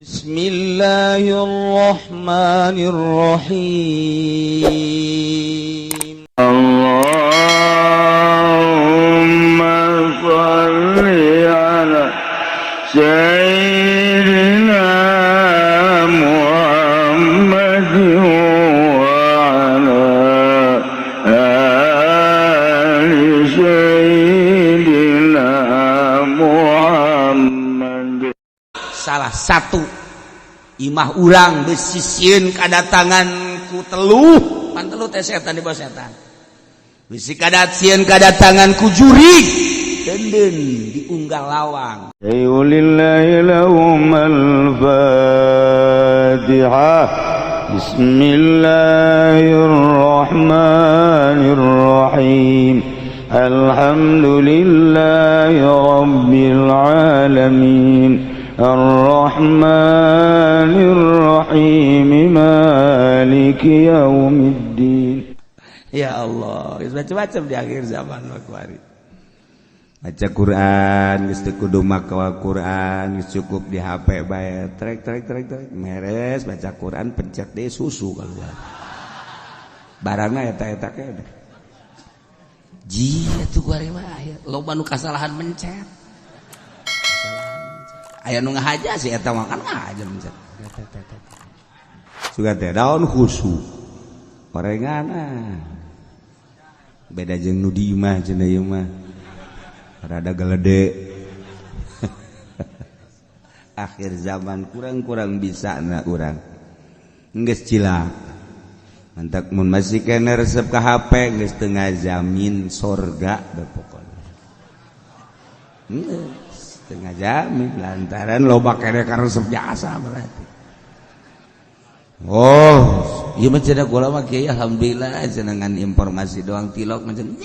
Bismillahirrahmanirrahim. اللهم صل على سيدنا محمد وعلى آل سيدنا محمد. Salah satu imah urang bisi sieun kadatangan ku teluh, pan teluh teh setan, di bawah setan, bisi kadat sieun kadatangan ku jurig denden diunggal lawang. لله لهم الفاتحة. بسم الله الرحمن الرحيم. الحمد لله رب العالمين، الرحمن الرحيم، مالك يوم الدين. Ya Allah, geus macam-macam di akhir zaman mah kuari. Baca Quran geus teu kudu maca Quran, geus cukup di HP bae, trek trek trek trek, meres baca Quran, pencet deh susu keluar barangna eta eta keneh. Ji atuh kuari mah aya loba nu kasalahan mencet, kasalahan mencet, aya nu ngahaja sih eta mah, kan ngahaja mencet suka teh daun khusu orengan, ah. Beda jeung nu di imah cenah, ieu mah rada gelede. Akhir zaman kurang-kurang bisa na urang geus cilak mantak mun masih kena resep ka HP geus teu ngajamin sorga be, pokona geus teu ngajamin lantaran loba kene ka resep jasa berarti. Oh, ieu mah cenah kula mah, kiai, alhamdulillah cenah ngan informasi doang, tilok macam.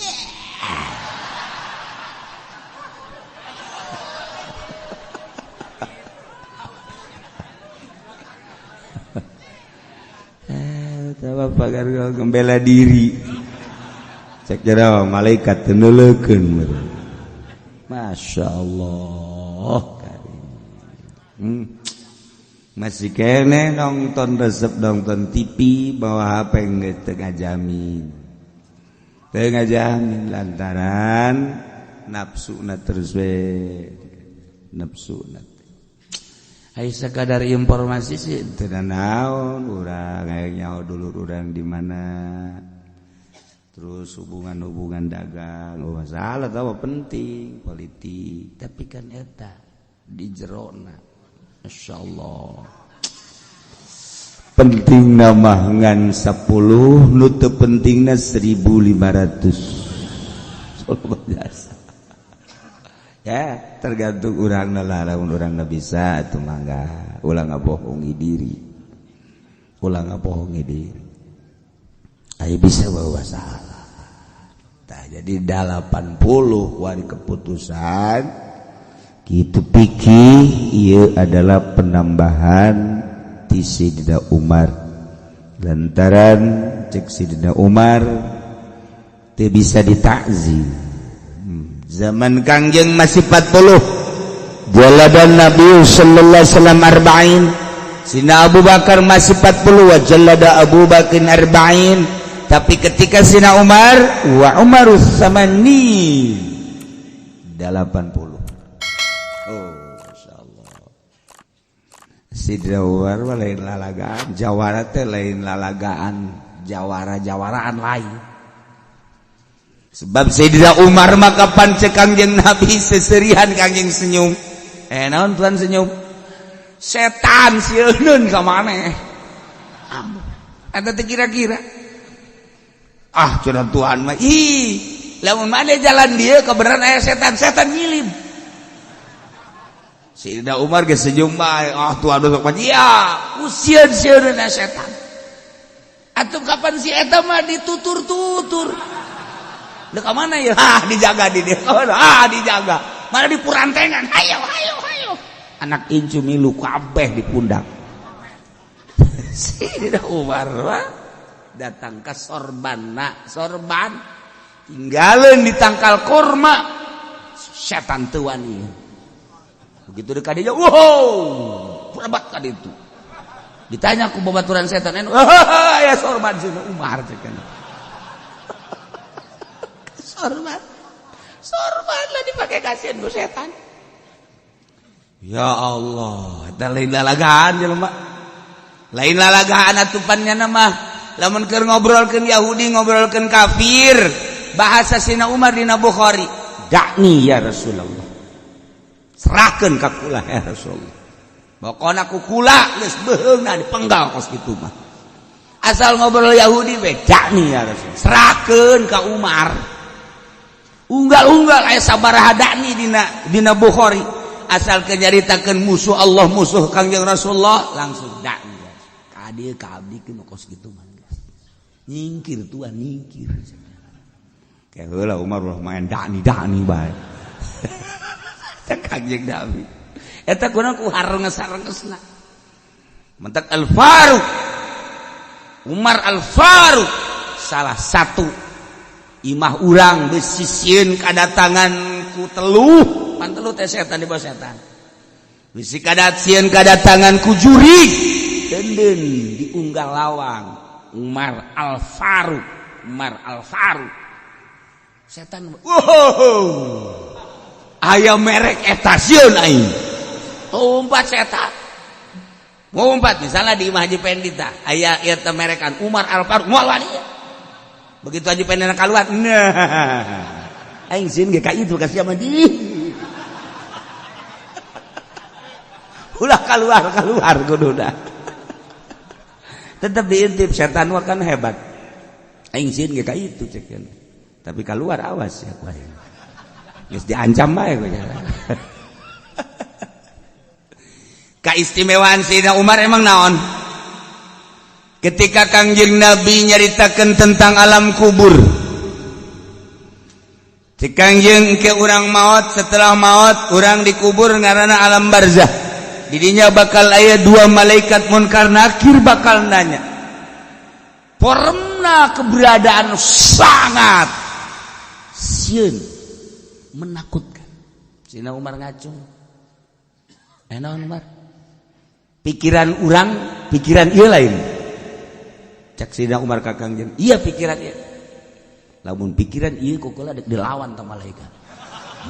Eh, pagar membela diri, cek jero malaikat teu neuleukeun. Masya Allah. Masih kene nonton resep nonton TV bawa HP geus teu ngajamin, teu ngajamin lantaran nafsuna terus we nafsuna. Ai sakadar informasi sih teu naon, urang aya nyaho dulur urang di mana, terus hubungan-hubungan dagang, oh masalah tahu penting politik, tapi kan eta di jerona, Masya Allah, penting nama ngan 10, nu teu pentingna 1500 biasa ya, tergantung urang lah. Lamun urang bisa atuh mangga, ulah ngabohongi diri, ulah ngabohongi diri. Ayo bisa bawa salah. Tah, jadi 80 wari keputusan gitu pikir ieu adalah penambahan ti Sidina Umar, lantaran cek Sidina Umar teu bisa ditakzir. Zaman Kangjeng masih 40, jaladan Nabi sallallahu alaihi wasallam arba'in. Sina Abu Bakar masih 40, wa jalada Abu Bakar arba'in. Tapi ketika Sina Umar, wa Umarus samani 80. Oh, Masya Allah. Sidina Umar mah lain lalagaan, jawara teh lain lalagaan, jawara-jawaraan lain. Sebab Sayyidina Umar maka kapan cek Kangjeng Nabi seserihan, Kangjeng senyum. Eh, naon tuan senyum? Setan sieun ka maneh. Eta teh kira-kira. Ah, cenah Tuhan mah, ih, lamun maneh jalan dia kebenaran aya setan, setan nyilib. Sayyidina Umar geus senyum bae. Ah, Tuhan sok mah iya, ku sieun-sieun setan. Atuh kapan si eta mah ditutur-tutur. Dek mana ya? Ah, dijaga di dia. Ah, dijaga. Mana di purantengan. Ayo, ayo, ayo. Anak incu milu kabeh di pundak. Sayyidina Umar mah datang ke sorban, nak sorban tinggalin di tangkal kurma, setan teu wani. Begitu dekat dia, wow, Lebat ka ditu. Ditanya ku babaturan setan, ya sorban sina Umar cek. Sorban. Sorban lah dipakai kasihan ku setan. Ya Allah, eta lain lalagaan jelema. Lain lalagaan atupannya nama. Lamun keur ngobrolkeun Yahudi, ngobrolkeun kafir, bahasa Sina Umar dina Bukhari, "Da'ni ya Rasulullah." Serahkeun ka kula ya Rasulullah. Pokona ku kula geus beuheungna dipenggal kos kitu mah. Asal ngobrol Yahudi we, "Da'ni ya Rasulullah." Serahkeun ka Umar. Unggal-unggal aya sabaraha da'ni dina Bukhari. Asal kenyaritakeun musuh Allah, musuh Kangjeng Rasulullah, langsung da'ni. Ka dieu ka abdi kos kitu mah. Nyingkir tuan, nyingkir. Kayak heula Umar ulah main da'ni da'ni bae. Teh Kangjeng Nabi. Eta kunaon ku harenges-harengesna. Mentak Al-Faruq. Umar Al-Faruq salah satu imah urang bisi sieun kadatangan ku teluh. Pan teluh teh setan di bawah setan. Bisi kadat sieun kadatangan ku jurig. Denden diunggal lawang. Umar Al-Faruq, Umar Al-Faruq. Setan, wow. Aya merek eta sieun aing. Umpat setan. Ngumpat misalnya di Imah Haji Pendi tah aya ieu teh merekan Umar Al-Faruq moal wani. Begitu Haji Pendi keluar, nah. Aing sieun ge ka itu ka sia mah di. Ulah keluar kuduna. Tetap diintip setan mah kan hebat. Aing sieun ge ka itu cek. Tapi keluar awas ya ku aing. Geus diancam bae ku. Keistimewaan Sayyidina Umar emang naon? Ketika Kangjeng Nabi nyaritakan tentang alam kubur, si Kangjeng ke urang maut, setelah maut urang dikubur ngaranna alam barzah. Didinya bakal aya dua malaikat munkar nakir bakal nanya. Formna keberadaan sangat sieun, menakutkan. Sayyidina Umar ngacung. Naon Umar? Pikiran urang, pikiran ieu lain. Cak Sayyidina Umar ka Kangjeng, iya pikiran ieu. Lamun pikiran ieu ku kula dek dilawan ta malaikat.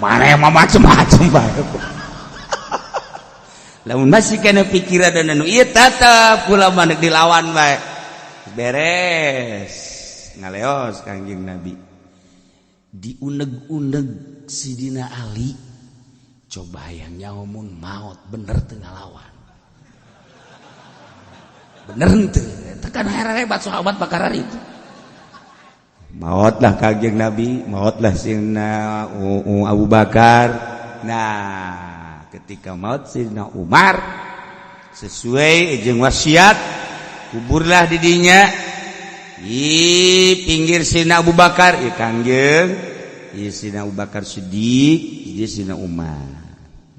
Maneh mah macem-macem bae. Lamun masih kena pikiran dan anu ieu tetep kula mah dek dilawan bae. Beres. Ngaleos Kangjeng Nabi. Diuneg-uneg Sidina Ali. Coba yang nyamun maut bener teu ngalawan. Bener teu? Tekan hebat sahabat bakaran itu. Mautlah Kangjeng Nabi, mautlah Sayyidina Abu Bakar. Nah, ketika maut Sayyidina Umar sesuai jeung wasiat, kuburlah didinya di pinggir Sayyidina Abu Bakar, ieu Kangjeng, ieu Sayyidina Abu Bakar Siddiq, ieu Sayyidina Umar.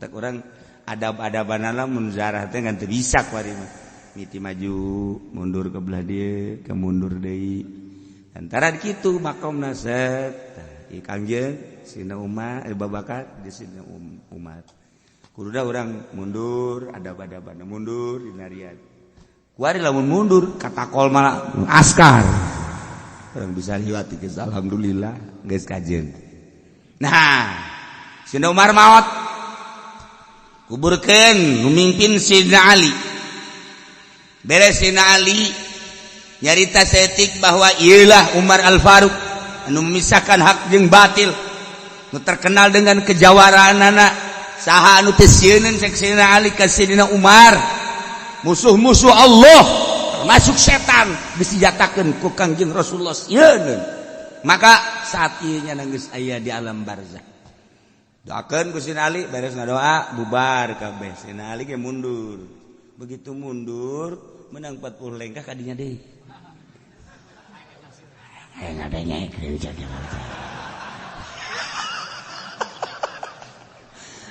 Tak urang adab-adabanana mun zarah teh ngan teu bisa kuari mah. Miti maju mundur ke belah dieu, ke mundur deui. Antara kitu makomna set. Ieu Kangjeng Sayyidina Umar, Abu Bakar di Sayyidina Umar. Kududa urang mundur, adab-adabana mundur dinarian. Kuari lamun mundur katakol malah askar. Urang bisa liwat geus alhamdulillah geus kajeun. Nah, Sayyidina Umar maot. Kuburkeun nu mimpin Sayyidina Ali. Beres Sayyidina Ali nyarita setik bahwa iyalah Umar Al-Faruq anu memisahkan hak jeung batil, nu terkenal dengan kejawaraanana. Saha anu teu sieuneun cek Sayyidina Ali ka Sayyidina Umar, musuh-musuh Allah termasuk setan disenjatakeun ku Kangjeng Rasulullah sieun. Maka saat ieu nya geus aya di alam barzah. Doakeun ku Sayyidina Ali, beres ngadoa bubar kabeh. Sayyidina Ali ge mundur. Begitu mundur menang 40 lengkah kadinya deui.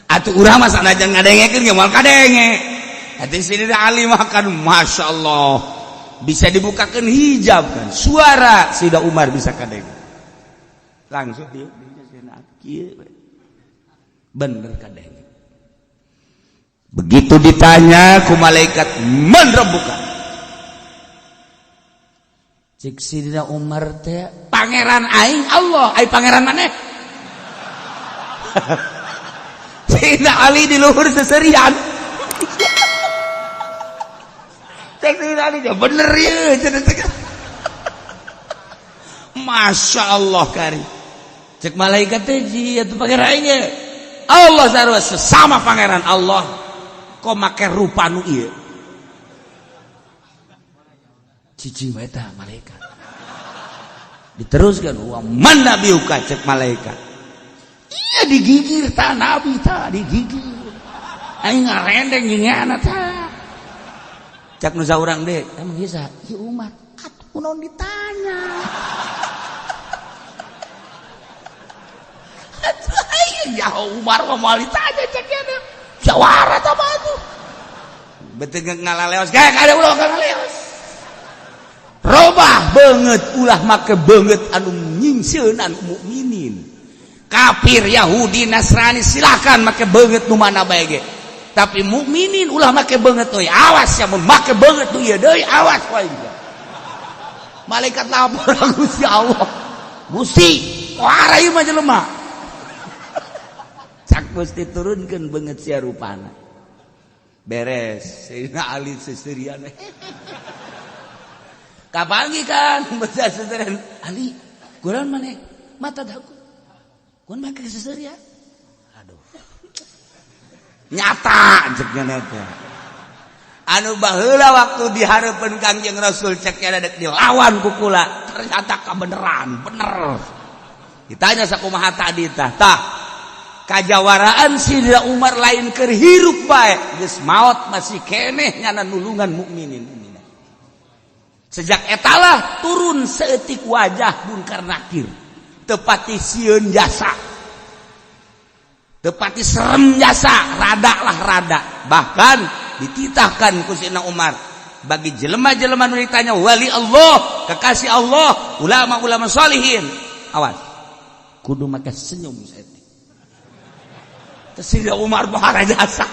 Atuh urang mah sanajan ngadengekeun ge moal kadenge. Hati Sayyidina Ali mah kan Masya Allah bisa dibukakan hijab kan suara Sayyidina Umar bisa kadenge. Langsung dia kieu bener kadenge. Begitu ditanya ku malaikat, man rabbuka, cek Sidina Umar teh, pangeran aing Allah, ai pangeran maneh? Sayyidina Ali di luhur seserian. Cek Sayyidina Ali bener ya. Masya Allah kari. Cek malaikat teh jia tuh pangeran aing Allah sarua sesama pangeran Allah kok make rupa nu ieu. Cicing wae tah malaikat. Diteruskan wa man nabiyuka, cek malaikat. Iya digigir ta nabi ta digigir. Aing ngarendeng jeung ta. Cak nu saurang deui, emang ieu saha? Ieu Umar. Atuh kunaon ditanya. Atuh aing ya Umar mah moal ditanya cek nya. Jawara ta mah atuh. Beuteung ngalaleos kayak ada ulah ngalaleos. Robah banget ulah make banget anu nyingsieunan mukminin. Kafir Yahudi Nasrani silakan make banget nu mana bae ge. Tapi mukminin ulah make banget euy, awas ya mun make banget nu ieu deui awas wae. Malaikat lapor ka Gusti Allah. Gusti, wara ieu mah jelema. Cak Gusti turunkeun beungeut sia rupana. Beres, Sayyidina Ali seserian. Kapangi kan besar seserian Ali, kurang mana mata daku. Kun make seserian. Aduh. Nyata cek nya teh. Anu baheula waktu dihareupeun Kangjeng Rasul cek nya dek dilawan ku kula, ternyata kabeneran, bener. Ditanya sakumaha tadi tah. Tah kajawaraan Sidina Umar lain keur hirup bae, geus maot masih keneh nyana nulungan mukminin. Sejak etalah turun seetik wajah Munkar Nakir, tepati sieun jasa, tepati serem jasa, rada lah rada. Bahkan dititahkan ku Sidina Umar bagi jelema-jelema nu ditanya wali Allah, kekasih Allah, ulama-ulama sholihin, awas kudu make senyum seetik. Sidina Umar bahara jasa.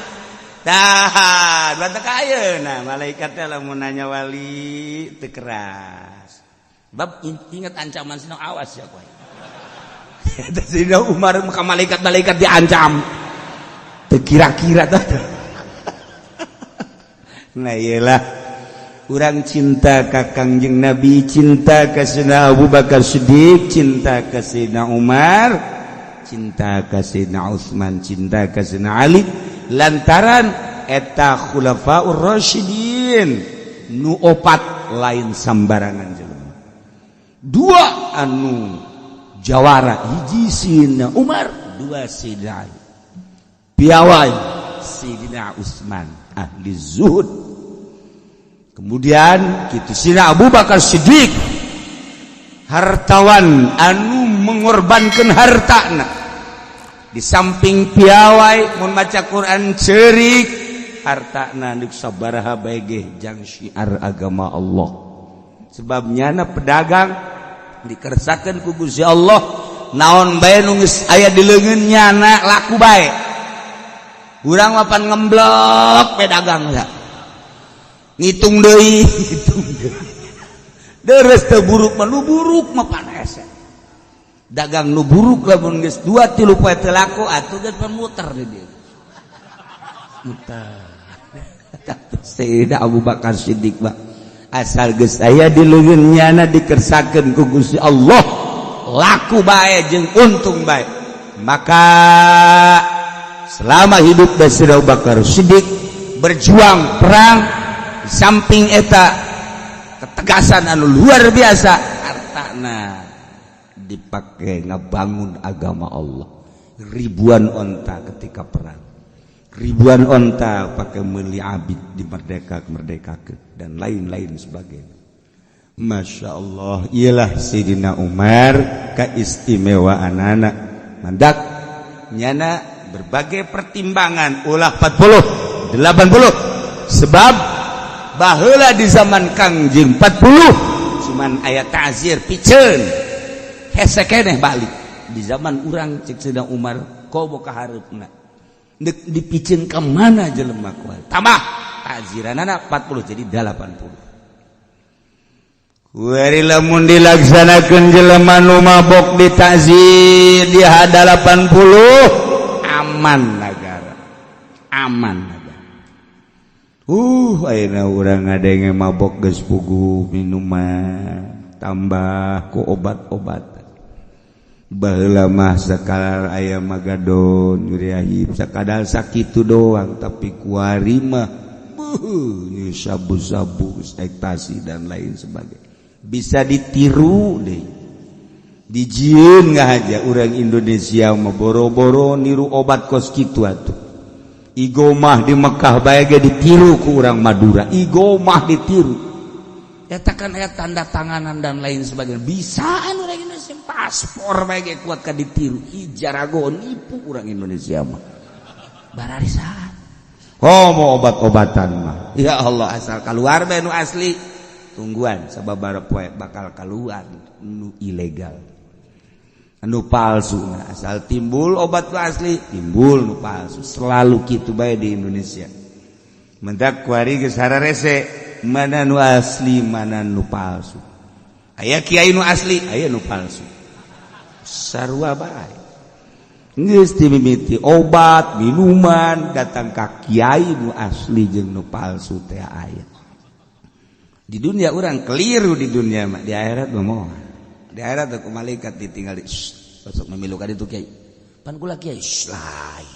Dah, batak ayeuna malaikat teh lamun nanya wali teu keras. Bab ingat ancaman sina, awas ya kowe. Sidina Umar maka malaikat-malaikat diancam. Teu kira-kira tah. Nah iyalah urang cinta ka Kangjeng Nabi, cinta ka Sayyidina Abu Bakar Siddiq, cinta ka Sayyidina Umar, cinta ka Sayyidina Utsman, cinta ka Sayyidina Ali, lantaran eta khulafaur rasyidin nu opat lain sambarangan jelema. Dua anu jawara, hiji Sayyidina Umar, dua Sayyidina Ali. Piawai Sayyidina Utsman ahli zuhud. Kemudian kitu Sayyidina Abu Bakar Siddiq hartawan anu mengorbankan hartana. Di samping piawai mun maca Quran cerik, hartana deuk sabaraha bae ge jang syiar agama Allah. Sebab nyana pedagang dikersakeun ku Gusti Allah, naon bae nu geus aya di leungeun nyana laku bae. Urang mah pan ngemblok pedagang ya. Ngitung deui, ngitung deui. Deres teu buruk mah nu buruk mah pan hese. Dagang nu buruk lamun geus 2 3 poe teu laku atuh geus pan muter di dieu. Muter. Sayyidina Abu Bakar Siddiq mah asal geus aya di leungeun nyana dikersakeun ku Gusti Allah, laku bae jeung untung bae. Maka selama hidup Sayyidina Abu Bakar Siddiq berjuang perang, di samping eta ketegasan anu luar biasa, hartana dipakai ngebangun agama Allah. Ribuan onta ketika perang, ribuan onta pakai meuli abid dimerdeka-merdekakeun dan lain-lain sebagainya. Masya Allah, ialah Sayyidina Umar keistimewaan anak mandak nyana berbagai pertimbangan ulah 40 80, sebab baheula di zaman Kangjeng 40 cuman aya ta'zir piceun hese keneh balik di zaman urang. Cek Sayyidina Umar komo ka hareupna. Dek dipicen ke mana jelema kuari tambah takziranana 40 jadi 80. Kuari lamun dilaksanakeun jelema nu mabok ditazir di 80 aman negara, aman negara. Ayeuna urang ngadenge mabok geus puguh minuman tambah ku obat-obat. Baheula mah sakadar aya magadon nyuriahib sakadar sakitu doang, tapi kuari mah sabu-sabu ekstasi dan lain sebagainya bisa ditiru deh. Dijieun ngahaja urang Indonesia mah boro-boro niru obat kos kitu atuh. Igomah di Mekah bae ge ditiru ku urang Madura, igomah ditiru. Eta kan aya tanda tanganan dan lain sebagainya. Bisaan urang Indonesia paspor bae ge kuat ka ditiru. Ijarago nipu urang Indonesia mah. Bararisan. Oh mau obat-obatan mah. Ya Allah asal keluar bae nu asli. Tungguan sababaraha poe bakal keluar nu ilegal. Anu palsu nah, asal timbul obat nu asli, timbul nu palsu. Selalu kitu bae di Indonesia. Mentak kuari geus hararese mana nu asli mana nu palsu. Aya kiai nu asli, aya nu palsu. Sarua bae. Geus dimimiti obat, minuman datang ka kiai nu asli jeung nu palsu teh aya. Di dunia orang keliru di dunia mah, di akhirat mah moal. Di akhirat ku malaikat ditinggali, masuk memilukan itu kiai. Pan kula kiai, lain.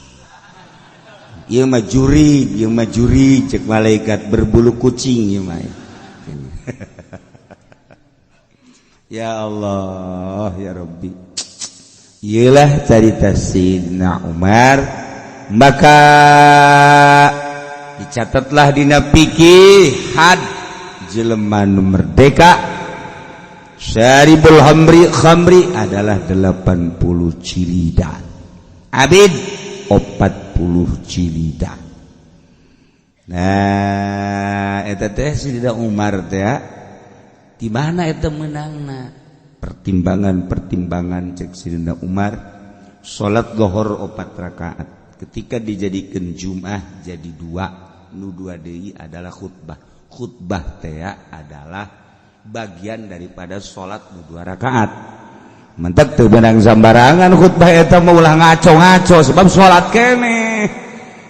Ieu mah juri, ieu mah juri cek malaikat berbulu kucing ieu mah. Ya Allah, ya Rabbi. Iyalah carita Sayyidina Umar, maka dicatatlah dina fikih had jelema nu merdeka syaribul khamri adalah 80 jilidan, abid 40 jilidan. Nah eta teh Sayyidina Umar teh di mana eta meunangna? Pertimbangan-pertimbangan cek Sayyidina Umar, salat zuhur 4 rakaat ketika dijadikan Jumat jadi 2, nu 2 deui adalah khutbah. Khutbah teh adalah bagian daripada salat nu 2 rakaat. Mentek teu beunang sambarangan khutbah eta mah ulah ngaco-ngaco sebab salat keneh.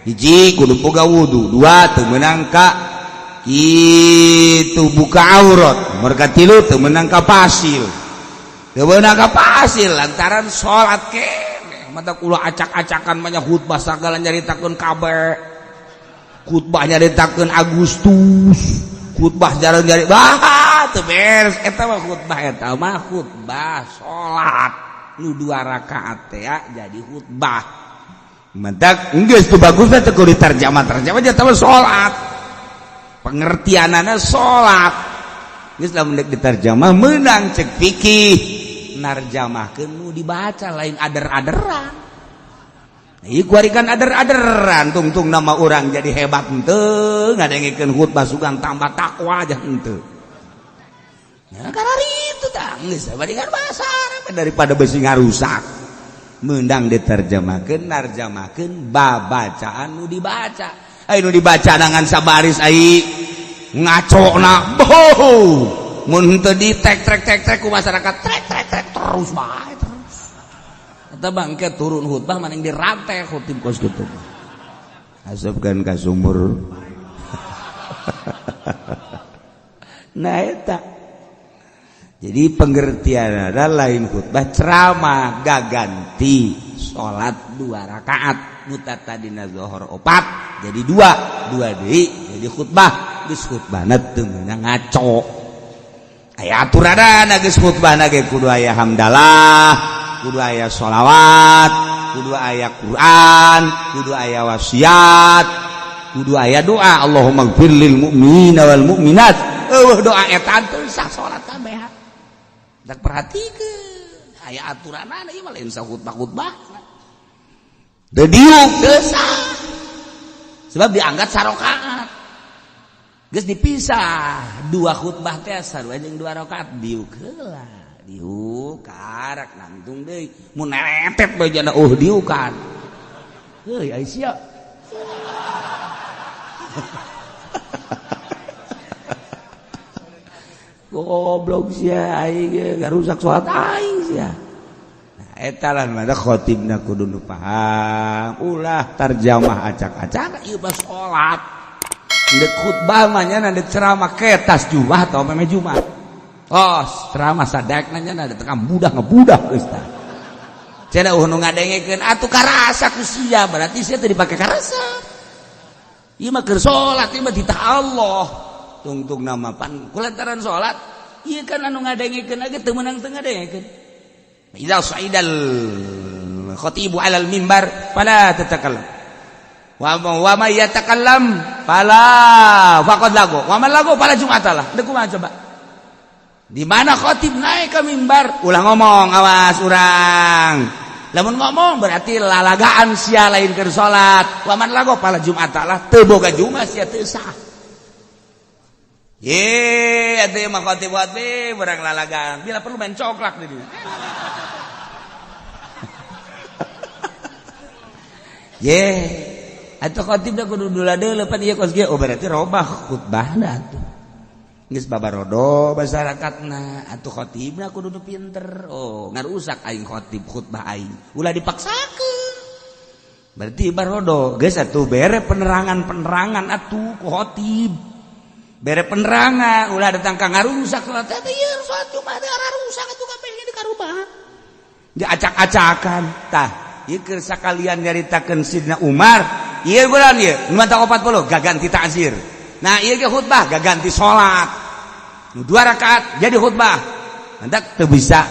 Hiji kudu boga wudu, 2 teu meunang ka kitu buka aurat, mereka 3 teu meunang ka pasil. Teu meunang ka pasil lantaran salat keneh. Mata kula acak-acakan banyak khutbah sagala nyaritakeun kabeh. Khutbah nyaritakeun Agustus, khutbah jarang nyari bah teu beres eta mah khutbah, eta mah khutbah salat nu 2 rakaat teh jadi khutbah. Mentak geus teu bagus teh kudu diterjemah-terjemah eta mah salat. Pengertianana salat. Geus lamun deuk diterjemah meunang cek fikih narjamahkeun nu dibaca lain ader-aderan. Ieu kuari kan ader-aderan tungtung nama orang jadi hebat henteu ngadengikeun khutbah sugan tambah takwa aja henteu. Ya karena itu tah geus bandingan bahasa Arab daripada besi ngarusak. Meundang diterjemahkeun narjamahkeun babacaan nu dibaca. Ai nu dibaca dengan sabaris ai ngacona boh. Mun henteu di tek trek tek trek ku masyarakat trek trek trek terus bae terus. Eta bangke turun khutbah maning dirantai khutib kos kitu. Asupkeun ka sumur. Nah eta. Jadi pengertian ada lain khutbah ceramah gaganti salat 2 rakaat muta tadina zuhur 4 jadi 2 2 deui jadi khutbah geus khutbahna teu meunang ngaco. Aya aturanana geus khutbahna ge kudu aya hamdalah, kudu aya sholawat, kudu aya Quran, kudu aya wasiat, kudu aya doa Allahumma gfir lil mu'minina wal mu'minat. Eueuh doa eta teu sah salat kabeh. Tak perhatikeun aya aturanana ieu mah lain sahutbah-khutbah. Teu diuk teu sah. Sebab diangkat sarokaat. Geus dipisah 2 khutbah teh sarua jeung 2 rakaat diuk heula. Diuk karak nangtung deui mun neretet bae jana diukan. Heuy ai sia. Goblok sia aing ge ngarusak salat aing sia. Nah eta lah mah khotibna kudu nu paham, ulah tarjamah acak-acak ieu mah salat. Ndek khutbah mah nya ndek ceramah ketas Jumat atau meme Jumat. Oh, ceramah sadekna nya tengah budak ngebudak geus tah. Cenah uh nu ngadengekeun atuh karasa ku sia, berarti sia teu dipake karasa. Ieu mah keur salat, ieu mah titah Allah. Tungtung nama pan kulantaran salat, ieu kan anu ngadengekeun ge teu meunang teu ngadengekeun. Idza sa'idal khatibu 'alal mimbar fala tatakallam. Wa may yatakallam fala faqad lagu. Wa man lagu fala jum'atalah. Deuk kumaha coba? Di mana khotib naik ke mimbar ulah ngomong, awas urang. Lamun ngomong berarti lalagaan sia lain keur salat. Wa man lagu fala jum'atalah, teu boga jumat sia teu sah. Ye, atuh mah khotib khotib urang lalagaan. Bila perlu main coklak di dieu. Ye, atuh khotib da kudu dula deuleu pan ieu kos kieu. Oh berarti robah khutbahna atuh. Geus babarodo masyarakatna atuh khotibna kudu nu pinter. Oh, ngarusak aing khotib khutbah aing. Ulah dipaksakeun. Berarti barodo geus atuh bere penerangan-penerangan atuh ku khotib. Bere penerangan ulah datang ka ngarusak salat teh ieu salat Jumat rusak atuh kabeh di karubah. Diacak-acakan tah. Ieu keur sakalian nyaritakeun Sidna Umar, ieu bulan ieu nu mata 40 gaganti ta'zir. Nah ieu ge khutbah gaganti salat. Nu 2 rakaat jadi khutbah. Hendak teu bisa,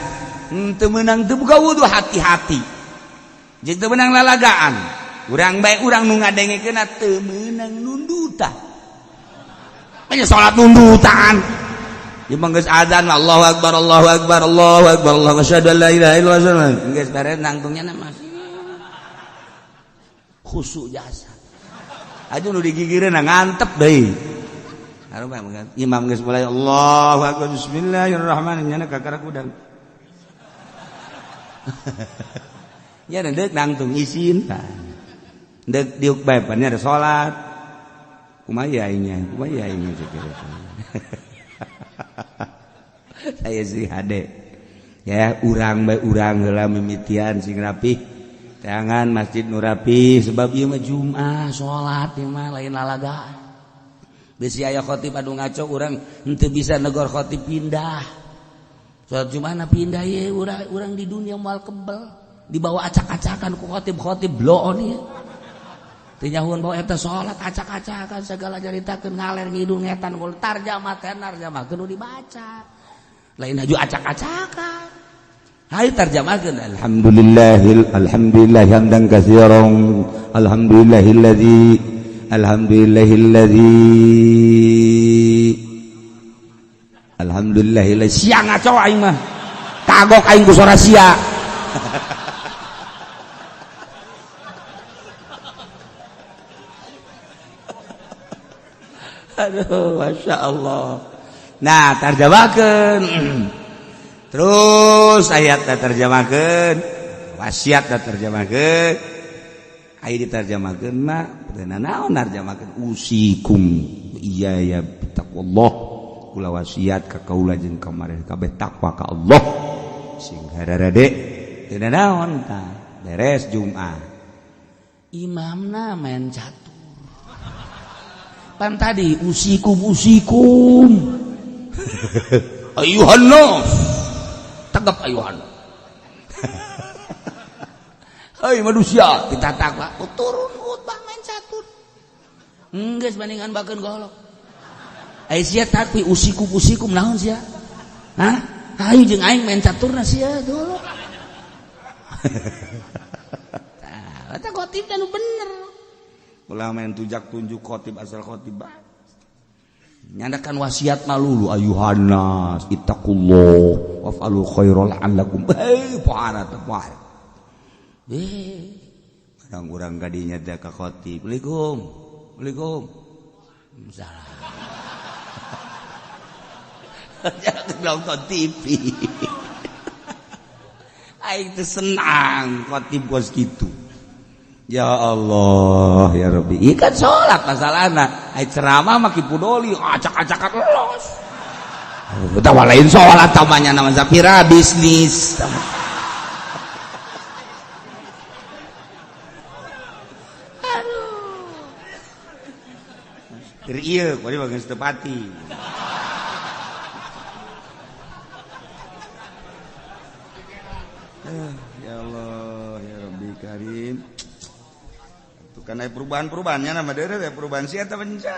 teu meunang teu buka wudu hati-hati. Jeung teu meunang lalagaan. Urang bae urang nu ngadengekeunna teu meunang nundutan. Nya salat nundutan. Ieu mah geus azan Allahu akbar Allahu akbar Allahu akbar Allahu asyhadu an la ilaha illallah. Geus beres nangtungnya mah khusyuk jasa. Aduh nu digigireun ngantep deui. Imam geus mulai Allahu akbar bismillahirrahmanirrahim nya kakara kudang. Nya deuk nangtung isin tah. Deuk diuk bae pan nya salat. Kumaha aing nya? Kumaha aing nya Saya sih hade. Ya urang bae urang heula mimitian sing rapih. Jangan masjid nu rapi sebab ieu mah Jumat salat ieu mah lain lalagaan. Bisi aya khotib anu ngaco urang henteu bisa negor khotib pindah. Salat Jumat pindah ieu urang di dunia moal kebel dibawa acak-acakan ku khotib-khotib bloon ieu. Teu nyahueun bawa eta salat acak-acakan segala caritakeun ngaler ngidul ngetan gol tarjamah tarjamah kudu dibaca. Lain haju acak-acakan. Hai tarjamahkeun alhamdulillahil alhamdulillah hamdan katsiran alhamdulillahilladzi alhamdulillahilladzi alhamdulillahilladzi sia ngaco aing mah kagok aing ku sora sia. Aduh Masya Allah. Nah tarjamahkeun terus ayat terjemahkeun wasiat terjemahkeun aya diterjemahkeun mah teu naon narjemahkeun usikum iya ya taqwallah kula wasiat ka kaula jeung ka mareh kabeh takwa ka Allah sing hararade teu naon tah beres Jumat imamna main catur pan tadi usikum usikum ayuhan nas tegap ayuhan. Hei manusia, kita takwa turun khutbah main catur. Geus bandingan bakeun golok. Ai sia tapi usikum usikum naon sia? Hah? Hayu jeung aing main caturna sia golok. Tah, eta khotib teh nu bener. Ulah main tujak tunjuk khotib asal khotib bae. Nyandakan wasiat malulu ayuhan nas ittaqullah waf'alu khairal la'allakum. Hei pohara teh pohara. Kadang urang kadinya teh ka khotib. Assalamualaikum. Assalamualaikum. Salah. Jangan nonton TV. Aing teh senang khotib kos kitu. Ya Allah ya Rabbi, ieu kan salat masalahna, ai ceramah mah kipudoli acak-acakan los. Utawa lain salat tamanya nama Zafira bisnis. Aduh. Keur ieu kuari bagus tepati. Ya Allah ya Rabbi Karim. Karena perubahan-perubahannya nama dere ya perubahan sih atau penca.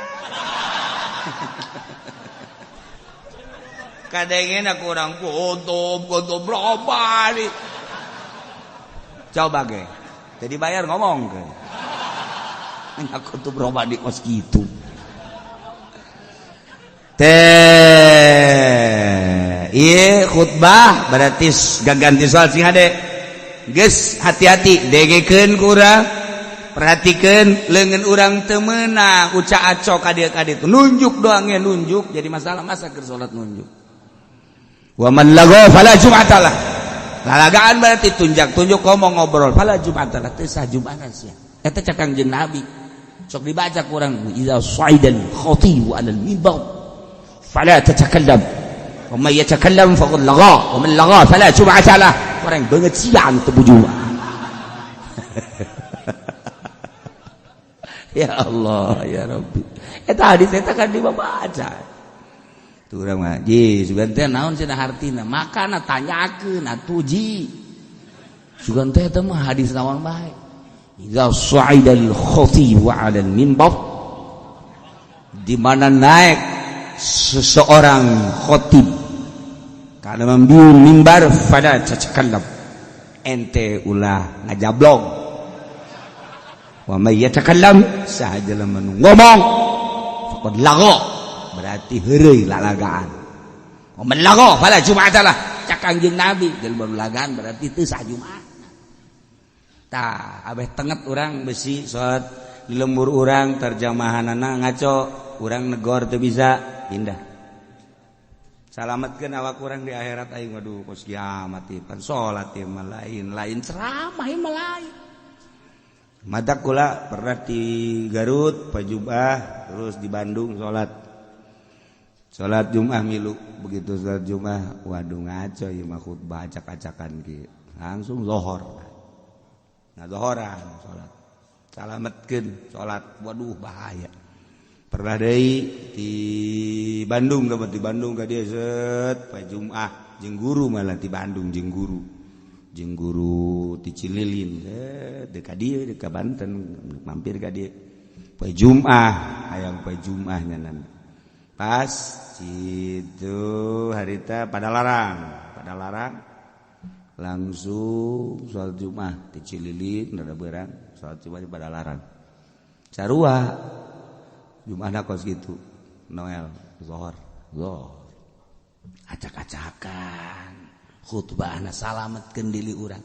Kadangnya aku orang kuntum kuntum berubah nih. Coba ge, jadi bayar ngomong ke. Aku tuh berubah di kos gitu. Teh, iya khutbah berarti gak ganti soal sing hade. Geus hati-hati dengekeun kurang. Perhatikan lengan orang temenang uca aco kadia kadi itu nunjuk doangnya nunjuk jadi masalah masa keur salat nunjuk. Wa man lago fala jum'atalah. Lalagaan berarti tunjak-tunjuk ngomong ngobrol fala jum'atalah teu sah jum'atan sia. Eta cek Kangjeng Nabi. Sok dibaca kurang idza sa'idal khatibu 'alal mimbar fala tatakallam wa man yatakallam faqad lagha wa man lagha fala jum'atalah. Orang banget siang teu bujuan. Ya Allah ya Rabbi. Eta hadis eta kan dibaca. Tuh urang mah ji sugan teh naon cenah hartina? Makana tanyakeun atuh ji. Sugan teh eta mah hadis naon bae. Idza sa'idal khatib 'ala al-mimbar, di mana naik seseorang khatib kana mambiun mimbar fala tatakallam. Ente ulah ngajablog. Wa may yatakallam sahaja lamun ngomong faqad lagha berarti heureuy lalagaan. Wa man lagha fala jum'atalah. Cak Kangjeng Nabi jelema lalagaan berarti teu sah Jumat. Tah abeh tenget urang besi salat di lembur urang terjemahanana ngaco, urang negor teu bisa pindah. Salametkeun awak urang di akhirat aing waduh kos kiamat ieu pan salat ieu mah lain lain ceramah ieu mah lain. Mata kula pernah di Garut Pajubah terus di Bandung salat. Salat Jumat milu, begitu salat Jumat waduh ngaco ieu mah khutbah acak-acakan kieu. Langsung zuhur. Nah zuhuran salat. Salametkeun salat waduh bahaya. Pernah deui di Bandung di Bandung ka dieu set Pajumah jeung guru malah di Bandung jeung guru. Jeung guru ti Cililin deka dieu deka Banten mampir ka dieu poe Jumat hayang poe Jumat nyanan pas kitu harita pada larang langsung salat Jumat ti Cililin rada beurang salat Jumat pada larang sarua Jumatna kos kitu Noel zuhur zuhur acak-acakan khutbahna salametkeun diri urang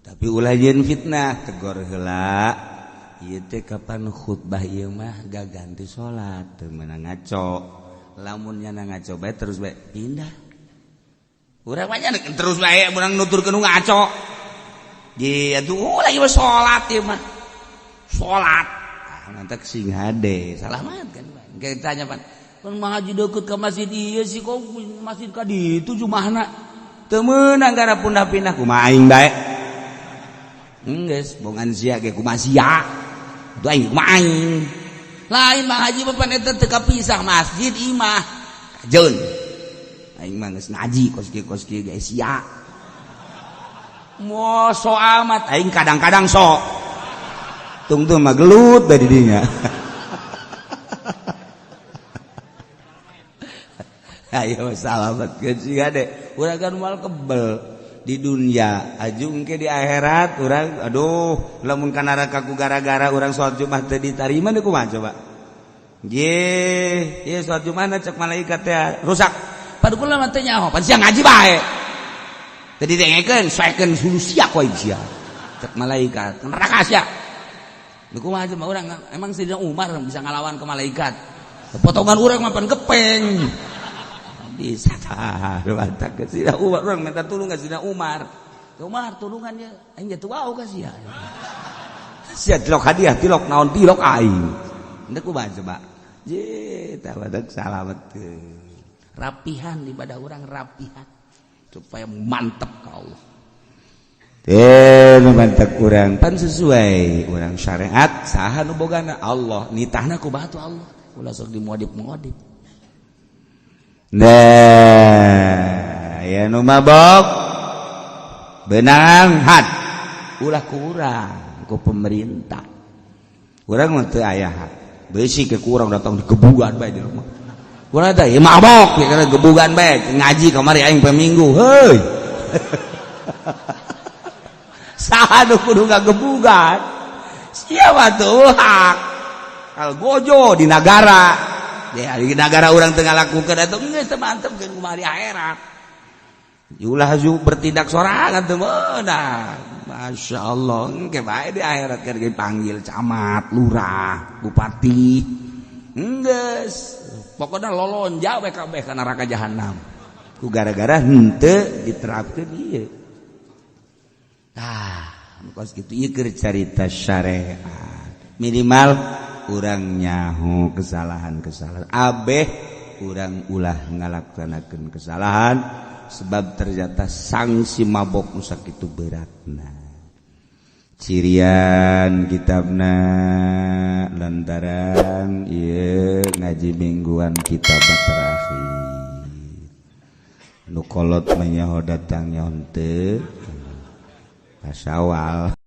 tapi ulah jeung fitnah tegor heula ieu teh kapan khutbah ieu mah gaganti salat teu meunang ngaco lamun nyana ngaco bae terus bae pindah urang mah nya terus bae urang nuturkeun nu ngaco ye atuh ulah ieu salat ieu mah salat ah mantak sing hade salamat kan engke tanya pan pan ngaji deukeut ka masjid ieu sih kok masjid ka ditu jumahna teu meunang gara pindah-pindah kumaha aing bae geus bongan sia ge kumaha sia atuh aing kumaha aing lain mah haji mah pan eta teu kapisah masjid imah kajeun aing mah geus ngaji kos kieu ge sia mo so amat aing kadang-kadang sok tungtung mah gelut bae di dinya. Ayo salametkeun sia de urang kan moal kebel di dunia ajung ke di akhirat urang aduh lamun ka neraka ku gara-gara urang salat Jumat teu ditarima deui kumaha coba. Ye, ieu salat Jumat cek malaikat teh rusak. Padu kula mah teu nyaho, pan sia ngaji bae. Teu didengekeun, soekeun hulu sia ku aing sia. Cek malaikat, neraka sia. Deui kumaha coba urang emang Sayyidina Umar bisa ngalawan ke malaikat. Potongan urang mah pan gepeng. Bisa tah, mantap ke Sayyidina Umar urang minta tulung ka Sayyidina Umar. Umar tulungan ya, aing jatuh wau ka sia. Sia tilok hadiah, tilok naon, tilok aing. Henteu kumaha coba? Je, tah badak salamet. Rapihan ibadah orang, rapihan supaya mantep ke Allah. Eh, nu mantep urang pan sesuai urang syariat. Saha nu bogana? Allah. Nitahna ku batu Allah, ulah sok dimodip-modip. Nah, ya nu mabok benang had ulah kurang ku pemerintah. Urang mah teu aya had. Besi ke kurang datang digebugan bae di rumah. Urang teh ya mabok ya kana gebugan bae. Ngaji kamari aing pe minggu. Heuy. Saha nu kudu ngagebugan? Siapa tuh hak? Kalau gojo di negara, ya di negara orang tengah lakukan atau geus teu mantep ke kumaha di akhirat. Ulah bertindak sorangan teu meunang. Masya Allah, engke bae di akhirat keur dipanggil camat, lurah, bupati. Enggeus, pokoknya lolonja we kabeh ka neraka jahanam. Ku gara-gara henteu diterapkeun ieu. Tah, kos kitu ieu keur carita syariat. Minimal urang nyaho kesalahan-kesalahan. Abeh urang ulah ngalaksanakeun kesalahan sebab ternyata sanksi mabok nu sakitu beratna. Cirian kitabna lantaran ieu ngaji mingguan kitab terakhir. Nu kolot mah nyaho datang nyaho henteu. Pasawal.